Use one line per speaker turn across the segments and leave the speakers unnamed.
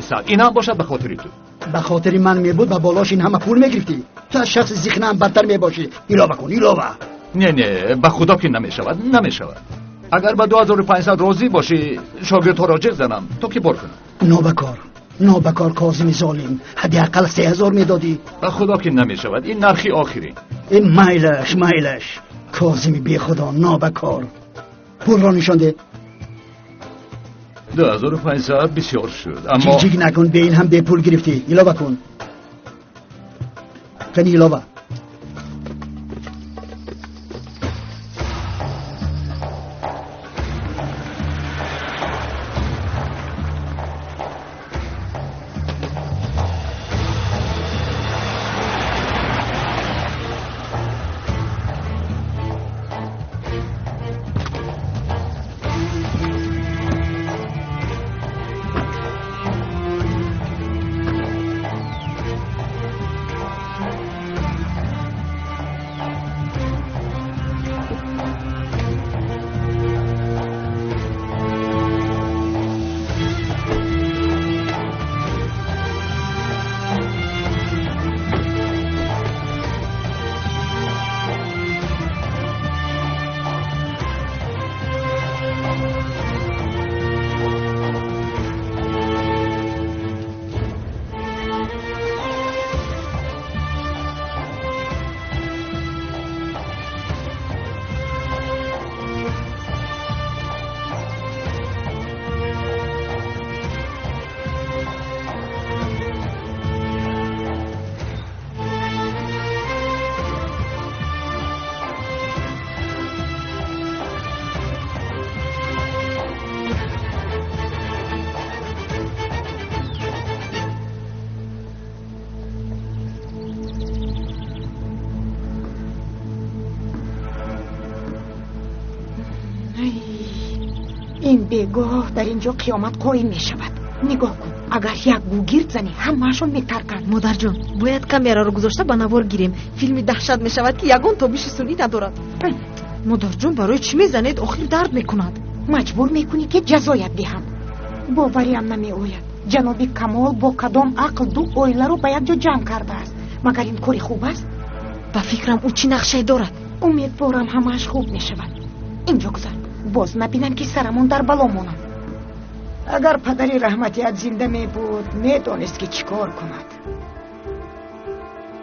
2500. Ин ҳам бошад ба хотири ту.
Ба хотири ман мебуд, ба болош ин ҳама пул мегирифтӣ. Ту аз шахси зихнаам бадтар мебошӣ. Илова кун, илова.
Не, не, ба худо ки намешавад, намешавад. Агар ба 2500 розӣ бошӣ, шогирдҳоро ҷиғ занам, то ки бор кунам.
Нобакор, нобакор, Козими золим. Ҳадди ақал 3000 медодӣ.
Ба худо ки намешавад, ин нархи охирин.
Ин майлаш, майлаш. Козими бехудо, нобакор. Пулро нишон деҳ.
2500 бисёр шуд, аммо
ҷиг-ҷиг накун, бе ин ҳам бепул гирифтӣ. Илова кун. Кани илова.
Ин бегоҳ дар ин ҷо қиёмат қоим мешавад. Нигоҳ кун, агар як гугирд занӣ, ҳамаашон метарканд.
Модарҷон, бояд камераро гузошта ба навор гирем. Филми даҳшат мешавад, ки ягон тобиши сунъӣ надорад. Модарҷон, барои чӣ мезанед? Охир дард мекунад.
Маҷбур мекунӣ, ки ҷазоят диҳам. Бовариам намеояд. Ҷаноби Камол бо кадом ақл ду оиларо ба як ҷо ҷамъ кардааст? Магар ин кори хуб аст?
Ба фикрам, ӯ чӣ нақшае дорад?
Умедворам, ҳамааш хуб мешавад. Инҷо гузар, боз набинам, ки сарамон дар бало монад. Агар падари раҳматият зинда мебуд, медонист, ки чӣ кор кунад.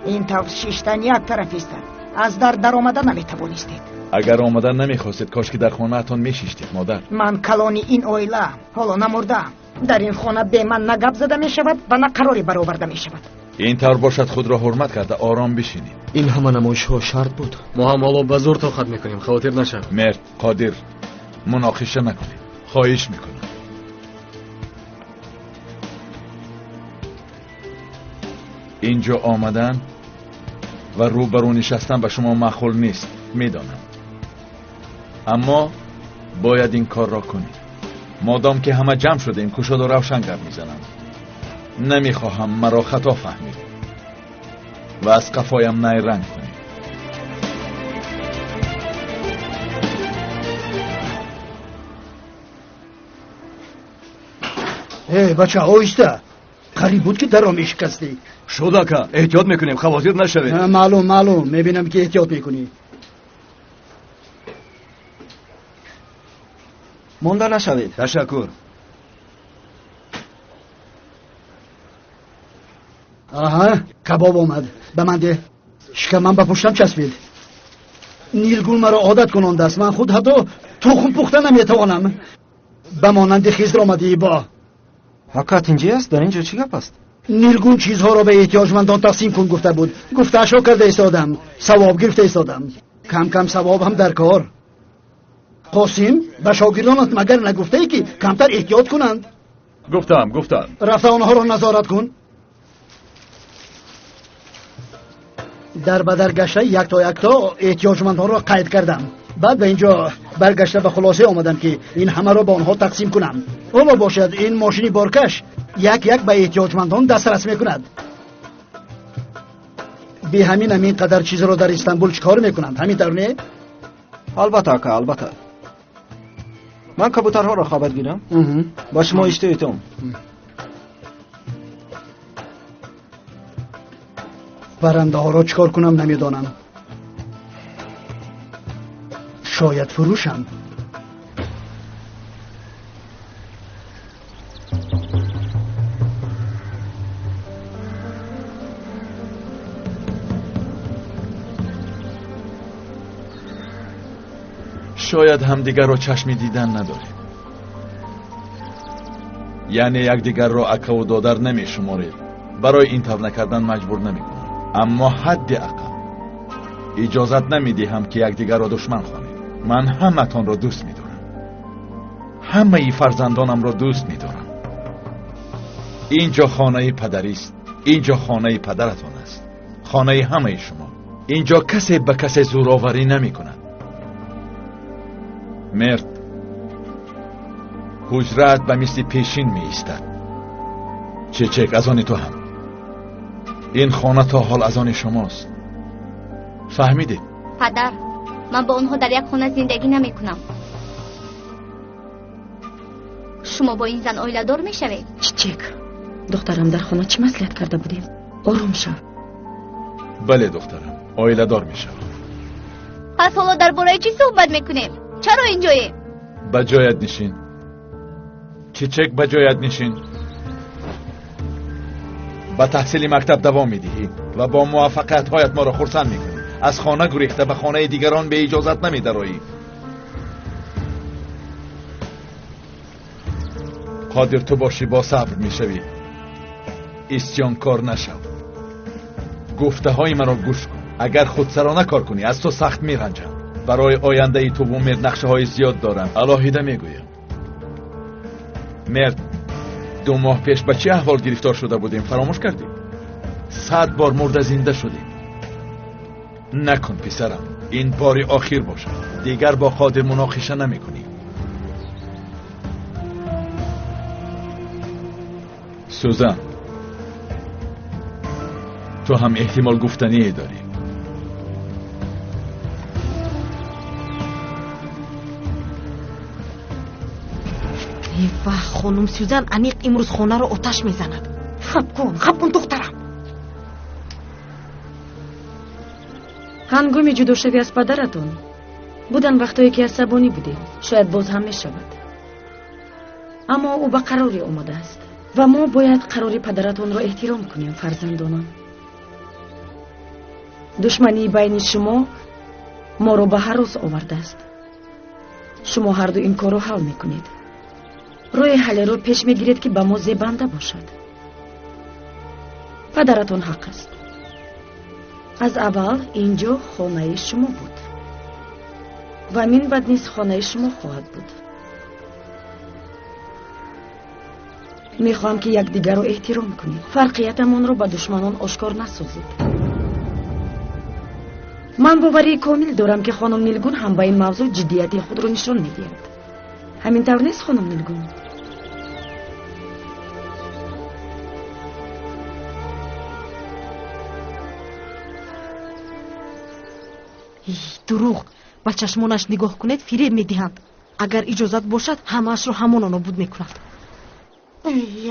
Ин тавр шиштан як тараф истад, аз дар даромада наметавонистед.
Агар омадан намехостед, кош ки дар хонаатон мешиштед, модар.
Ман калони ин оилаам, ҳоло намурдаам. Дар ин хона бе ман на гап зада мешавад ва на қароре бароварда мешавад.
Ин тавр бошад, худро ҳурмат карда ором бишинед.
Ин ҳама намоишҳо шарт буд.
Мо ҳам ҳоло ба зӯр тоқат мекунем, хавотир нашав.
Мерд, Қодир, муноқиша накунед, хоҳиш мекунам. Инҷо омадан ва рӯбарӯ нишастан ба шумо маъқул нест, медонам, аммо бояд ин корро кунед. Модом ки ҳама ҷамъ шудем, кушоду равшан гап мезанам. Намехоҳам маро хато фаҳмед ва аз қафоям найранг кунед.
Э, бача, оҳиста. Қариб буд, ки даро мешикастӣ.
Шуд, ака, эҳтиёт мекунем, хавотир нашавед.
Маълум, маълум, мебинам, ки эҳтиёт мекунӣ.
Монда нашавед.
Ташаккур.
Аҳа, кабоб омад. Ба ман деҳ. Шикамам ба пуштам часпид. Нилгул маро одат кунондааст. Ман худ ҳатто тухм пухта наметавонам. Ба монанди Хизр омадӣ бо.
Ака, тинҷӣ аст? Дар ин ҷо чӣ гап аст?
Нилгун чизҳоро ба эҳтиёҷмандон тақсим кун гуфта буд. Гуфтаашро карда истодам, савоб гирифта истодам. Кам кам савоб ҳам дар кор. Қосим, ба шогирдонат магар нагуфтае, ки камтар эҳтиёт кунанд?
Гуфтам, гуфтам.
Рафта онҳоро назорат кун. Дар ба дар гашта, якто якто эҳтиёҷмандонро қайд кардам. Баъд ба инҷо баргашта, ба хулоса омадам, ки ин ҳамаро ба онҳо тақсим кунам. Ҳоло бошад, ин мошини боркаш як як ба эҳтиёҷмандон дастрас мекунад. Би ҳаминам ин қадар чизро дар Истанбул чӣ кор мекунанд, ҳамин тавр не?
Албатта, ака, албатта. Ман кабутарҳоро хабар гирам, ба шумо иштиҳоитон.
Паррандаҳоро чӣ кор кунам намедонам. Шояд фурӯшам.
Шояд ҳамдигарро чашми дидан надоред. Яъне якдигарро акаву додар намешуморед. Барои ин тавр накардан маҷбур намекунам. Аммо ҳадди ақал иҷозат намедиҳам ки якдигарро душман хонед. Ман ҳаматонро дӯст медорам. Ҳамаи фарзандонамро дӯст медорам. Инҷо хонаи падарист. Инҷо хонаи падаратон аст. Хонаи ҳамаи шумо. Инҷо касе ба касе зӯроварӣ намекунад. Мерд, ҳуҷраат ба мисли пешин меистад. Чечек, аз они ту ҳам. Ин хона то ҳол аз они шумост. Фаҳмидед?
Падар, ман бо онҳо дар як хона зиндагӣ намекунам. Шумо бо ин зан оиладор мешавед?
Чечек, духтарам, дар хона чӣ маслиҳат карда будем? Ором шав.
Бале, духтарам, оиладор мешавам.
Пас ҳоло дар бораи чӣ суҳбат мекунем? Чаро инҷоем?
Ба ҷоят нишин. Чечек, ба ҷоят нишин. Ба таҳсили мактаб давом медиҳӣ ва бо муваффақиятҳоят моро хурсанд мекунӣ. Аз хона гурехта ба хонаи дигарон беиҷозат намедароӣ. Қодир ту бошӣ, бо сабр мешавӣ. Исёнкор нашав. Гуфтаҳои маро гӯш кун. Агар худсарона кор кунӣ, аз ту сахт меранҷам. Барои ояндаи ту ву Мерд нақшаҳои зиёд дорам. Алоҳида мегӯям. Мерд, 2 моҳ пеш ба чӣ аҳвол гирифтор шуда будем, фаромӯш кардӣ? 100 бор мурда зинда шудем. Накун писарам, ин бори охир бошад. Дигар бо Қодир муноқиша намекунӣ. Сузан, ту ҳам эҳтимол гуфтание дорӣ.
Ва хонум Сюзан аниқ имрӯз хонаро оташ мезанад.
Хаб кун, хаб кун духтарам.
Ҳангоми ҷудошавӣ аз падаратон будан вақтое ки асабонӣ будед, шояд боз ҳам мешавад. Аммо ӯ ба қароре омадааст ва мо бояд қарори падаратонро эҳтиром кунем, фарзандонам. Душмании байни шумо моро ба ҳарос овардааст. Шумо ҳарду ин корро ҳал мекунед. Роҳи ҳаллеро пеш мегиред ки ба мо зебанда бошад. Падаратон ҳақ аст. Аз аввал инҷо хонаи шумо буд ва минбаъд низ хонаи шумо хоҳад буд. Мехоҳам ки якдигарро эҳтиром кунед. Фарқиятамонро ба душманон ошкор насозед. Ман боварии комил дорам ки хонум Нилгун ҳам ба ин мавзӯъ ҷиддияти худро нишон медиҳад. Ҳамин тавр нест, хонум Нилгун?
Дурӯғ! Ба чашмонаш нигоҳ кунед, фиреб медиҳанд. Агар иҷозат бошад, ҳамаашро ҳамоно нобуд мекунад.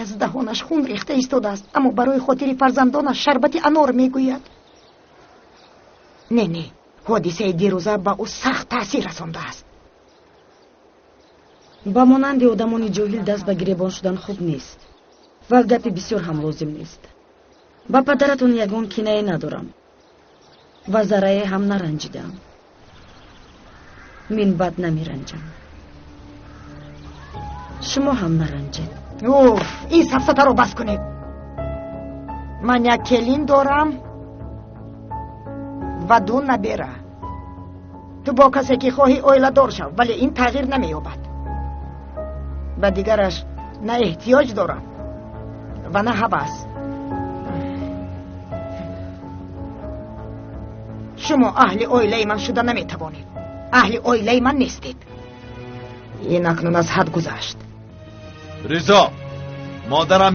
Аз даҳонаш хун рехта истодааст, аммо барои хотири фарзандонаш шарбати анор мегӯяд. Не, не, ҳодисаи дирӯза ба ӯ сахт таъсир расондааст.
Ба монанди одамони ҷоҳил даст ба гиребон шудан хуб нест ва гапи бисёр ҳам лозим нест. Ба падаратон ягон кинае надорам ва заррае ҳам наранҷидаам. Минбаъд намеранҷам. Шумо ҳам наранҷед.
Уф, ин сафсатаро бас кунед. Ман як келин дорам ва 2 набера. Ту бо касе ки хоҳӣ оиладор шав, вале ин тағйир намеёбад. Ба дигараш на эҳтиёҷ дорам ва на ҳавас. Шумо аҳли оилаи ман шуда наметавонед. Аҳли оилаи ман нестед. Ин акнун аз ҳад гузашт.
Ризо, модарам